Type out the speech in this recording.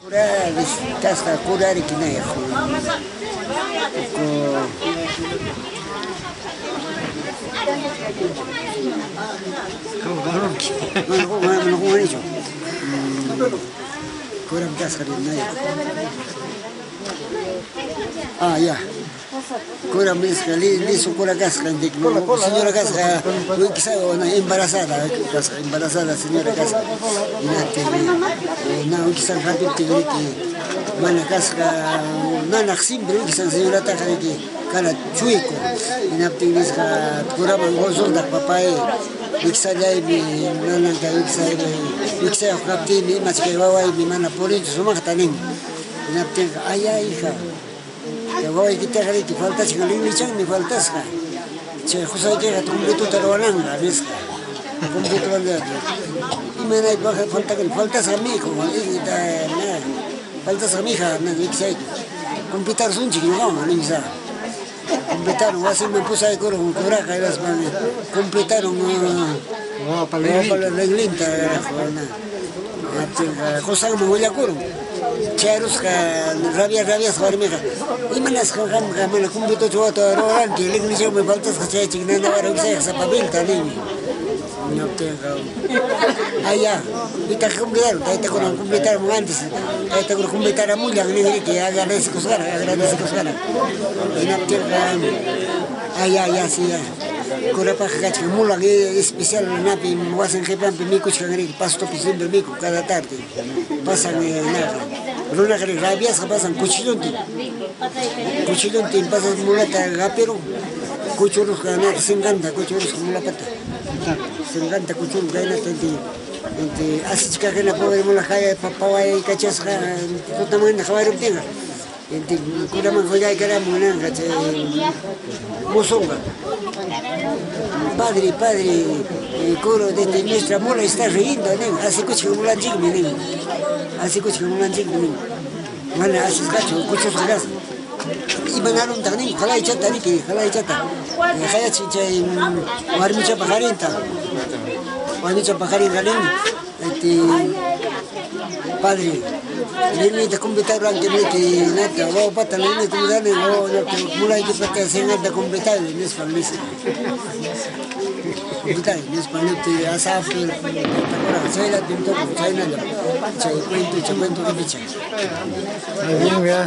Kasqa kurariki nayaq kuram kasqa nayaq. Ah, ya. Cura nisqa liso cura kasqa, señora kasqa, embarazada kasqa, embarazada señora kasqa. Hinaptin na wikisan hapiptin riki mana kasqa, nanaq siempre wikisan señorataqa riki kana chueco. Hinaptin nisqa curaman consultaq papay wikisallaymi nananka wikisaymi wikisayuq kaptiymi imach kay wawaymi mana purinchu sumaqta nin. Hinaptinqa ay ay hija. Wawaykitaqa riki faltachkan rinrichanmi faltasqa. Chay qusaykiqa completuta ruwananqa nisqa. Completo imanaypaq faltakan faltasqa mijo faltasqa mija wikisayki. Completarsunchik ñuqawan ninsa. Completaron wasinman pusaykurun kuraqa hinaspa completaron Wawapa rinrinta. Qusanman willakurun. Chayrusqa rabia rabiasqa warmiqa imanasqa qamqa mana completuchu wawata ruranki rinrichanmi faltasqa chaychik nanawara wikisayqa sapa vilta ninmi. Hinaptinqa ay ya pitaq completaron taytakuna completaron antes taytakuna completaramunllan ninriki agradecekusqaraq agradecekusqaraq. Hinaptinqa ay ya ya sí ya. Kurapaqqa kachkan mulan especial napi wasin qipanpi mikuchkan riki pastopi siempre mikun cada tarde. Pasan naqa runaqa rabiasqa pasan cuchilluntin. Cuchilluntin pasan mulata hapirun kuchurusqa naqa sinqanta kuchurusqa mulapata. Sinqanta kuchurun kaynata inti asichkaq hina pobre mula pawaykachasqa tutamanta qawaruptinqa. Inti kuraman qullaykaramun nanqa chay musunqa. Padre, padre, curo de nuestra mula está riendo, nin, asikuchkan mulanchikmi nin. Asikuchkan mulanchikmi nin. Mana asisqachu kuchusqa kasqa. Imanaruntaq nin, qalaychata riki, qalaychata. Qayachin chay warmichapa qarinta. Warmichapa qarinqa nin, este padre, rinrita completaruranki riki nata wawapata rinrita completarani mulaykipata sinqanta completay nispa nispa. Completay nispa niptin asapi chayllapi tukun chaynalla chay cuentucha cuento qipicha. Muy bien, ya.